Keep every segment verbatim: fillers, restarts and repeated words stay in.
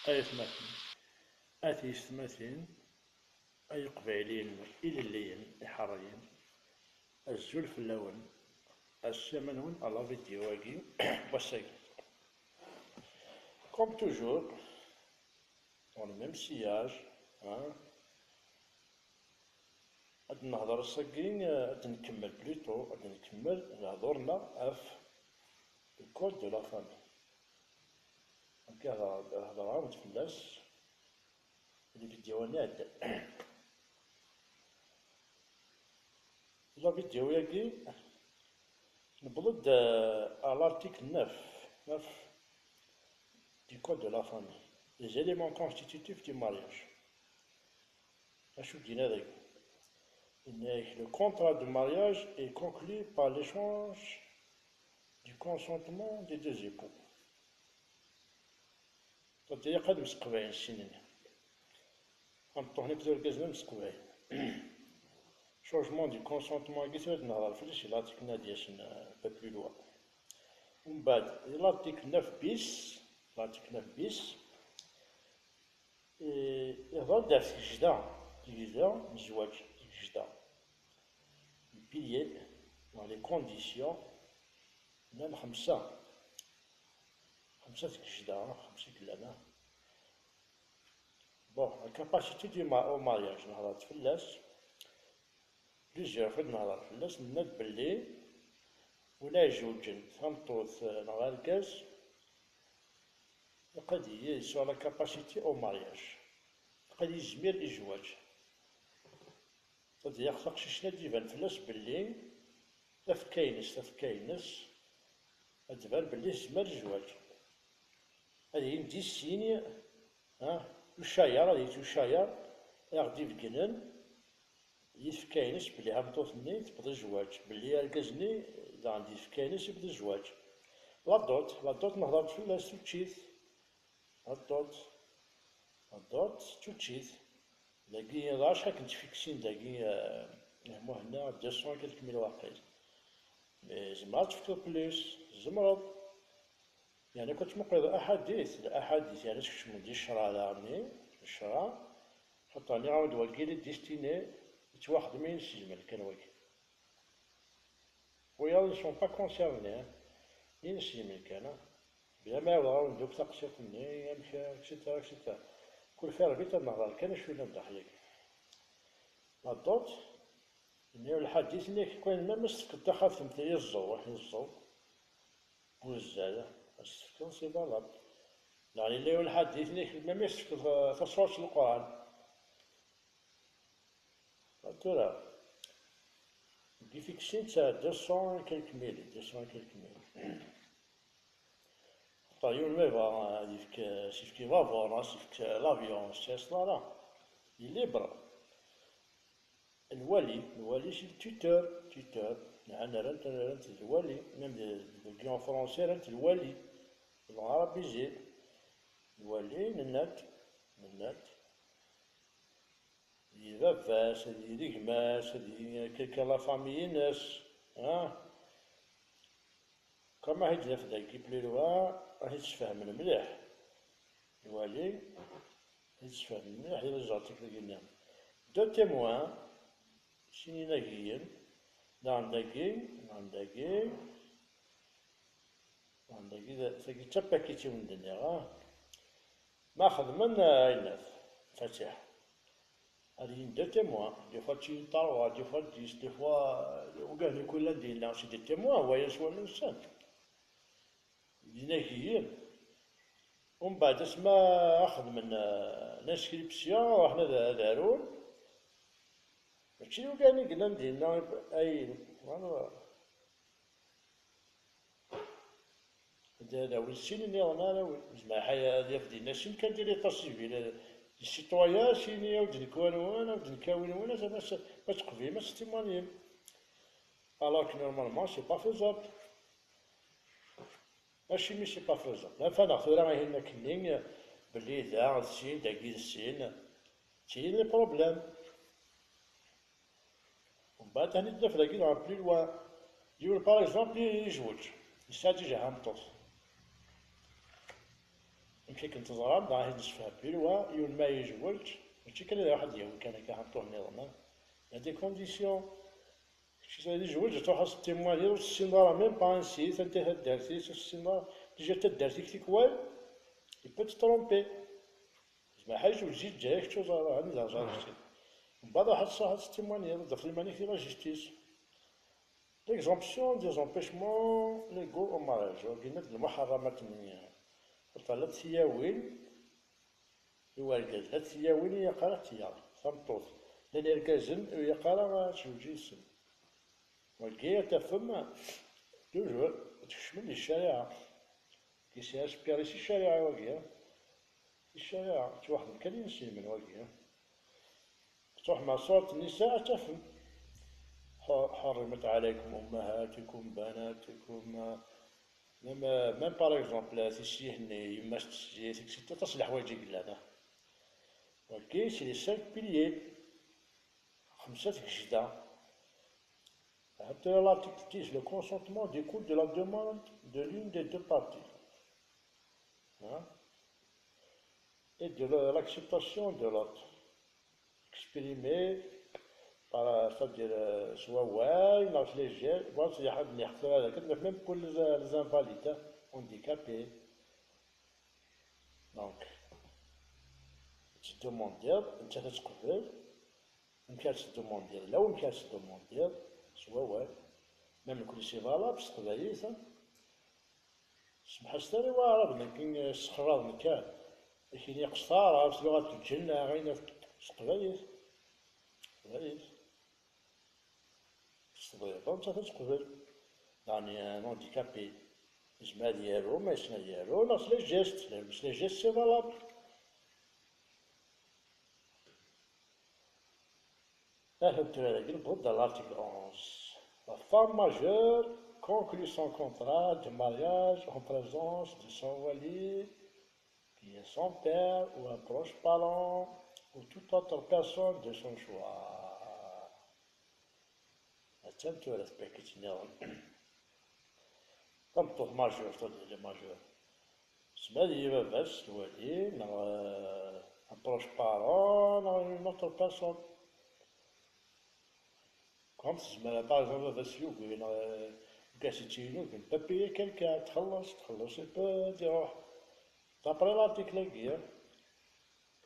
Ay atmaten, a tiyessetmatin, ay iqbayliyen ilelliyen iḥerriyen, azul fell-awen. Assalamu-nwen à la vidéo-agi n wass-agi. Comme toujours, dans le même sillage, hein, ad nehder ass-agi, ad nkemmel plutôt, ad nkemmel lehdur-nneɣ ɣef le code de la famille. Akka hedreɣ-d fell-as di lvidyu-nni iɛeddan. Di la vidéo-agi, newweḍ-d, euh, à l'article neuf, neuf du code de la famille, les éléments constitutifs du mariage. Acu d-yenna dagi? Yenna-ak, le contrat de mariage est conclu par l'échange du consentement des deux époux. Ṭṭiq ad mseqbayen sin-nni. Ameṭṭuḥ-nni akked urgaz-nni mseqbayen. Changement du consentement-agi tura ad nehder fell-as, il a tikna ad yasen, euh, un peu plus loin. Umbeɛd, l'article neuf bis, l'article neuf bis, eh, ihḍer-d ɣef tgejda, tgejda n zzwaǧ, tgejda. Le pilier, neɣ les conditions, llan xemsa. Xemsa tgejda, xemsa i yellan, ah. Bon, la capacité du ma-, au mariage, nehḍer-d fell-as. Plusieurs fois nehḍer fell-as, nenna-d belli win ara izewǧen tameṭṭut, eh, neɣ argaz, ilaq ad yili sur la capacité au mariage. Ilaq ad yizmir i zzwaǧ. Ad yaɣ taqcict-nni ad d-iban fell-as belli tafekka-ines, tafekka-ines ad d-tban belli tezmer i zzwaǧ. Ad yili di sin, ah, ucayer, ad yili ucayer i aɣ-d-ibeggnen di tfekka-ines belli tameṭṭut-nni tewweḍ i zzwaǧ, belli argaz-nni daɣen di tfekka-ines yewweḍ i zzwaǧ. La dot, la dot nehḍer-d fell-as tuččit. La dot, la dot d tuččit. Dagi, d acu akken ttfiksin dagi, eh, Muhenna, deux cents quelques mille waqil. Mais tzemreḍ ad tefkeḍ plus, tzemreḍ. Yeɛni, kul tmuqleḍ aḥadit, laḥadit, yeɛni, skecmen di ccṛeɛ daɣen-nni, ccṛeɛ, xaṭer nniɣ-awen-d wagi, les destinées, yettwaxdem i yimsismen kan wagi. Wiyaḍ ne sont pas concernés, hein. Yimsismen kan, ah. Bla ma ɛawdeɣ-awen-d akk taqsiṭ-nni, amek, et cetera, et cetera. Kul fervit ad nehḍer kan acu yellan daxel-agi. La dot, yenna-yaw lḥadit-nni, kul ma s-tefkeḍ taxatemt i yiẓẓew, i yiẓẓew, buzzal, ad s-tefkeḍ, c'est valable. Neɣ yella yaw lḥadit-nni, kul ma s-tefkeḍ, eh, taṣuṛt n Leqran. Tura, deg ifiksin d deux cents et quelques mille, deux cents et quelques mille. Xaṭer yiwen ma yebɣa ad yefk, ad s-yefk i babuṛ, ad s-yefk l'avion, s-, s-, voilà. Il est libre. Lwali, lwali c'est le tuteur, tuteur. Nɛan rran-t, rran-t d lwali, même de, de, en français rran-t lwali. Deg lɛarabi zid. Lwali, nenna-d, nenna-d. Di baba-s, di gma-s, di quelqu'un la famille-ines, ah. Comme ahi d-naf dagi plus loin, ahi d-sfehmen mliḥ. Lwali, ahi d-sfehmen mliḥ, di lezzaṭ-ik dagi-nni. Deux témoins, sin inagiyen, daɣen dagi, daɣen dagi, daɣen dagi, tagi d tapakit i wen-d-nniɣ, ah. Ma xedmen, ah, ayennat, fatiḥ. Ad yini deux témoins, des fois d trois, des fois dix, des fois, euh, ugani kul anda yella, c'est des témoins, waya s wallen-nsen. D inagiyen. Umbeɛd asma xedmen, euh, l'inscription, ruḥen ad, ad arun. Mačči d ugani yellan dinna, ay, voilà. Ad, ad awin sin nniḍen ara awin. Zemreɣ ad, ad yaf dinna sin kan di l'état civil, di citoyen, sin, aw d nekk wanwen, aw d nekk awin wen, ad, ad, ma teqbim, ad s-timanim. Alors que normalement, c'est pas faisable. Acimi c'est pas faisable? Enfin, tura ihi akken-nni, belli da d sin, dagi d sin, c'est le problème. Umbeɛd, ad naf dagi neɣ plus loin. Yiwen, par exemple, yezweǧ, yesɛa déjà tameṭṭut. Amek Akken teẓram, dɣa ad nessefhem plus loin, yiwen ma yezweǧ, mačči kan ad iruḥ ad d-yawi kan akka aṭṭuh nniḍen, ah. Il y a des conditions. Kečč ad yezweǧ, ad truḥ ad tettimwaliḍ, ur tessineḍ ara même pas ansi, anta taddart-is, ur tessineḍ ara. Déjà taddart-ik tikwal, il peut te tromper. Zmer ḥaǧa ur zi Lezzayer, kečč ur ẓriḍ ara, anida ẓriɣ kečč. Mbeɛd ruḥ ad truḥ ad tettimwaliḍ, ad d-tafeḍ iman-ik di la justice. L'exemption des empêchements légaux au mariage, wagi d lmuḥerramat-nni. Ṭṭalat tiyawin i wergaz, la tiyawin i yaqar ad tt-yaɣ tameṭṭut. Llan irgazen ur yaqar ara ad tezweǧ yid-sen. Wagi ad tafem, toujours, tkecmem di ccariɛa. Qui s'est inspiré si ccariɛa wagi. Di ccariɛa, ttwaxdem kan i yinselmen wagi. Truḥem ɣer surat Nnisa ad tafem. Ḥu-, حرمت عليكم أمهاتكم بناتكم. Même, même par exemple, tissit-nni, yemma-s n tessit, et cetera. Aṭas n leḥwayeǧ i yellan, ah. Wagi, c'est les cinq piliers. Xemsa tgejda. L'article dix, le consentement découle de la demande de l'une des deux parties. Hein ? Et de la- l'acceptation de l'autre. Exprimée par, c'est-à-dire, euh, s wawal, neɣ s les gestes, bon, c'est-à-dire, même pour les, les invalides, hein, handicapés. Donc, tettdumundiḍ, nettat ad teqbel. Amek ara tettdumundiḍ? Llan wamek ara tettdumundiḍ s wawal. Même nekkni c'est valable s teqbaylit, ah. Semḥ-as tara i waɛraben akken ssexlaḍen kan. Akken yeqqes taɛrabt, luɣat lǧenna, ayen s teqbaylit. Teqbaylit. S teqbaylit, nettat ad teqbel. Yeɛni, un handicapé, yezmer ad yaru, ma yessen ad yaru, neɣ s les gestes, s les gestes, c'est valable. Ahat tura dagi newweḍ-d à l'article onze. La femme majeure conclut son contrat de mariage en présence de son wali, qui est son père ou un proche parent, ou toute autre personne de son choix. Attan tura tpakit nniḍen. Tameṭṭut majeure, tadili majeure. Tesma d baba-s, lwali, neɣ, euh, un proche parent, neɣ une autre personne. Comme tezmer, par exemple, baba-s yugi, neɣ, euh, gars-is yettini, ne peut pas payer quelqu'un, txelleṣ, txelleṣ, il peut dire, d'après l'article-agi, hein.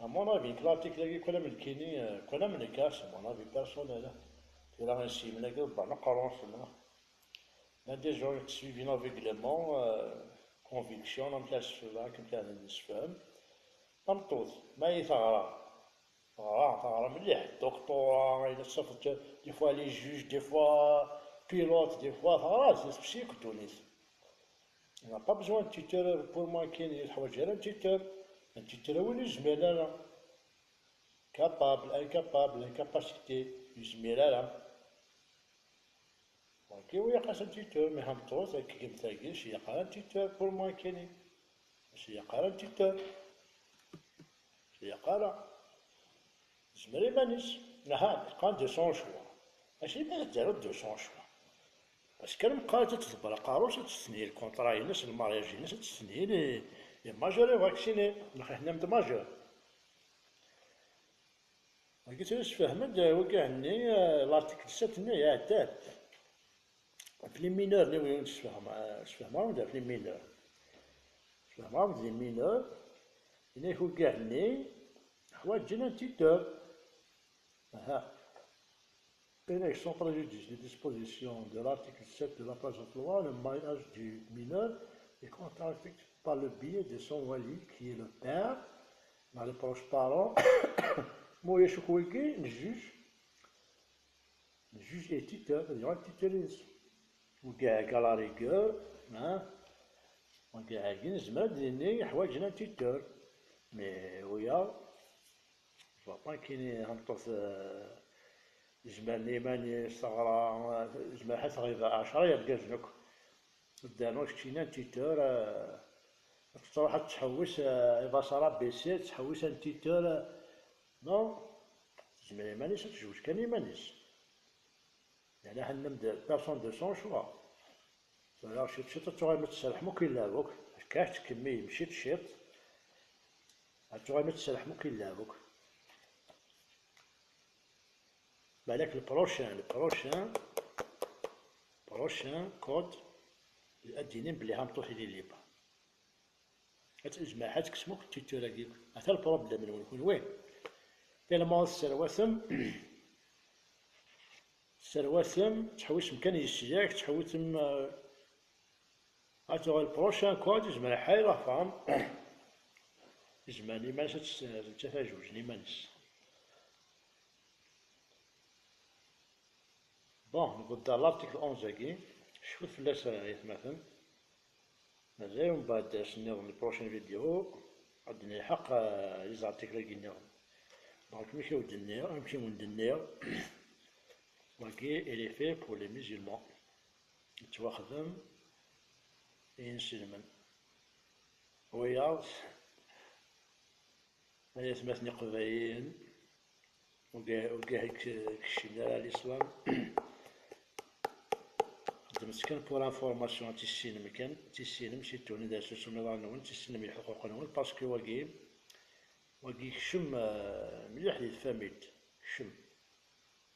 À mon avis, l'article-agi, kul am nekkini, euh, kul am nekk, c'est mon avis personnel, hein. Tura inselmen-agi, ḍebbren aqerru-nsen, hein. Llan des gens qui suivent aveuglément, euh, conviction, amek ara sfehmeɣ, amek ara nessefhem. Tameṭṭut, ma ay teɣra, teɣra, teɣra mliḥ, doctorat, ayen ad tafeḍ, des fois les juges, des fois pilote, des fois teɣra, tefsi-k ddunit. On n'a pas besoin de tuteur pour moi, kini, ur teḥwaǧ ara un tuteur. Un tuteur, win ur yezmir ara. Capable, incapable, incapacité, ur yezmir ara. Donc, oui, il y a un tuteur, mais tameṭṭut, akken tagi, c'est un tuteur pour moi, kini. C'est un tuteur. C'est un. Tezmer iman-is. Aha, teqqar de son choix. Mačči ma tettaru de son choix. Parce que meqqar ad tḍebber aqerru-s, ad testenyi lkunṭra-ines, lmariaj-ines, ad testenyi les, les majeurs et vaccinés. Neɣ hennam-d majeur. Wagi tura sfehmen-d, wagi-nni, euh, l'article sept-nni iɛeddan. Ɣef les mineurs, nniɣ-awen sfehmeɣ, sfehmeɣ-awen-d ɣef les mineurs. Sfehmeɣ-awen-d les mineurs, yenna-k wagi-nni, ḥwaǧen un tuteur. Aha. Yenna-k, sans préjudice des dispositions de l'article sept de la présente loi, le mariage du mineur est contracté par le biais de son wali, qui est le père, neɣ les proches parents, ma ulac akk wigi, le juge, le juge est tuteur, ad yuɣal tuteur-ines. Wigi-agi à la rigueur, hein, wigi-agi nezmer ad d-nini ḥwaǧen un tuteur. Mais wiyaḍ, je vois pas kini tameṭṭut, euh, zemren i iman-is teɣra, euh, zemren ad tɣib ɛecra yergazen akk. Ddan ur keččini un tuteur, euh, ad truḥ ad tḥewwes, euh, il va s'arrabaisser, ad tḥewwes un tuteur, euh, non, tezmer iman-is ad tezweǧ kan iman-is. Yeɛni hennam-d personne de son choix. Tura ciṭ ciṭ ad tuɣalem ad tserrḥem akk i lɛebd akk. Akka tettkemmilem ciṭ ciṭ. Ad tuɣalem ad tserrḥem akk i llɛeb akk. Balak le prochain, le prochain, prochain code ad d-yinin belli tameṭṭut-nni libre. Ad tezmer ad tekksem akk tuteur-agi. Ata le problème-nwen kunwi. Tellement tesserwatem, tesserwatem, tettḥewwisem kan yes-i, yak tettḥewwisem, euh, ad tuɣal le prochain code, yezmer ḥay la femme. Yezmer iman-is ad tt-, ad tt-, ad tt-, ad tt-, Bon, newweḍ-d ɣer l'article onze-agi, cfut fell-as, a yatmaten. Mazal umbeɛd ass nniḍen, les prochaines vidéos, ad d-nelḥeq, euh, les articles-agi nniḍen. Donc, amek i wen-d-nniɣ, amek i wen-d-nniɣ, wagi, il est fait pour les musulmans. Yettwaxdem i yinselmen. Wiyaḍ, ay atmaten iqbayliyen, ur ga-, ur ga-, kecmen ara l'islam. Xedmet kan pour information, ad tissinem kan, ad tissinem, surtout nid-as s umiḍan-nwen, ad tissinem i lḥuquq-nwen, parce que wagi, wagi yekcem, euh, mliḥ di tfamilt, yekcem.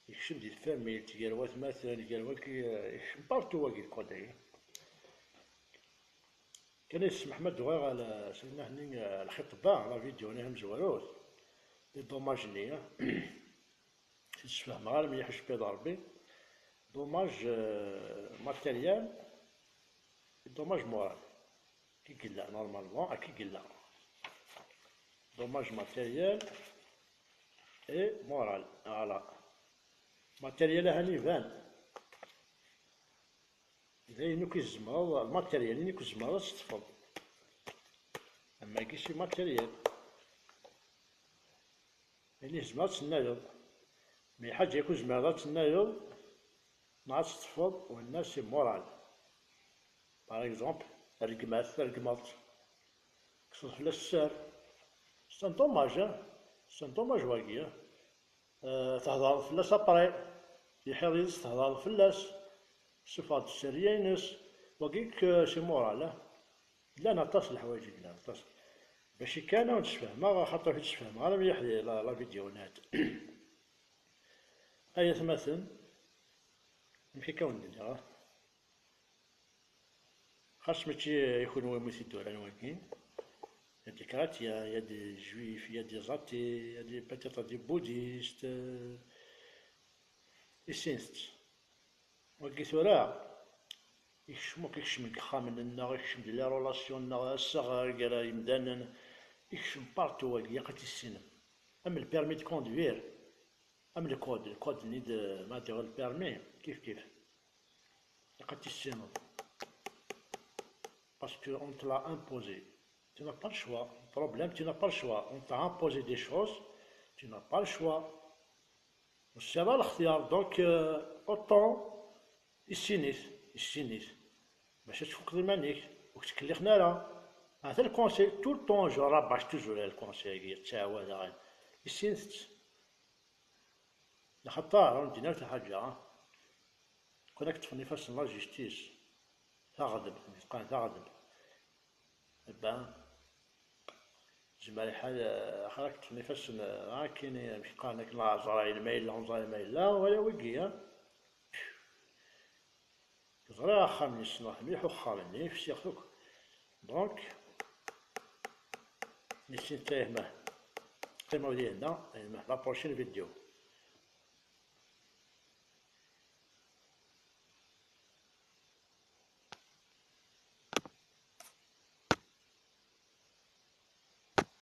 Yekcem di tfamilt, gar watmaten, gar waki, euh, yekcem partout wagi, le code-agi. Kan yesmeḥ ma d-uɣeɣ ɣer, euh, s-, nahni, euh, lxitba, la vidéo-nni tamezwarut, les dommages-nni, ah. Ur sfehmeɣ ara mliḥ acu d Rebbi. Dommage, euh, matériel, et dommage moral. Akka i yella, normalement, akka i yella. Dommage matériel et moral, voilà. Matériel, ahan iban. D ayen akk i tzemreḍ, lmatéryel, ayen akk tzemreḍ ad teṭṭfeḍ. Am wagi, c'est matériel. Ayen i tzemreḍ ad tennayeḍ. Mais lḥaǧa akk tzemreḍ ad tennayeḍ, neɣ ad teṭṭfeḍ, winna c'est moral. Par exemple, rregmat, tregmeḍ-tt. Tekkseḍ fell-as sser. C'est un dommage, hein? C'est un dommage wagi, hein? Euh, thedreḍ fell-as après. Tiḥiḍ yid-s, thedreḍ fell-as. Tessufɣeḍ-d sserya-ines. Wagi, euh, c'est moral, hein? Llan aṭas n leḥwayeǧ i yellan, aṭas. Bac kan ad wen-d-sfehmeɣ, axaṭer ur d-sfehmeɣ ara mliḥ di la, la vidéo-nni. Ay atmaten, amek akka wen-d-nniɣ, ah? Xas mačči i kunwi umi t-id-uran wagi. Il y a des chrétiens, il y a des juifs, il y a des athées, il y a des, peut-être des bouddhistes, euh, issinet. Wagi tura, ikcem akk, ikcem deg yexxamen-nneɣ, ikcem di les relations-nneɣ, assaɣ gar yimdanen, ikcem partout wagi, ilaq ad t-tissinem. Am le permis de conduire, am le code, le code-nni d, ma d-, le permis, kif kif. Ilaq ad tissineḍ. Parce que on te l'a imposé. Tu n'as pas le choix. Problème, tu n'as pas le choix. On t'a imposé des choses, tu n'as pas le choix. Ur tesɛiḍ ara lextyar, donc, euh, autant issin-it, issin-it. Bac ad tfukeḍ iman-ik, ur k-ttkellixen ara. Ata le conseil, tout le temps, je rabâche toujours le conseil-agi, ttɛawadeɣ. Issin-t. Axaṭer ur d-nnin ara lḥaǧa, ah. Kwan ad k-ṭṭfen ifassen la justice, taɣdemt, mi qqaren taɣdemt. Ben, zemer lḥal, eh, axir ad k-ṭṭfen ifassen, eh, akken, amek qqaren akken, la Ɛezrayen ma yella, Ɛezrayen ma yella, wala wigi, ah. Ẓriɣ axxam-nni, ssneɣ-t mliḥ uxxam-nni, fsiɣ-t akk. Donc, nessin tayemma. Qqimeɣ dinna, la prochaine vidéo.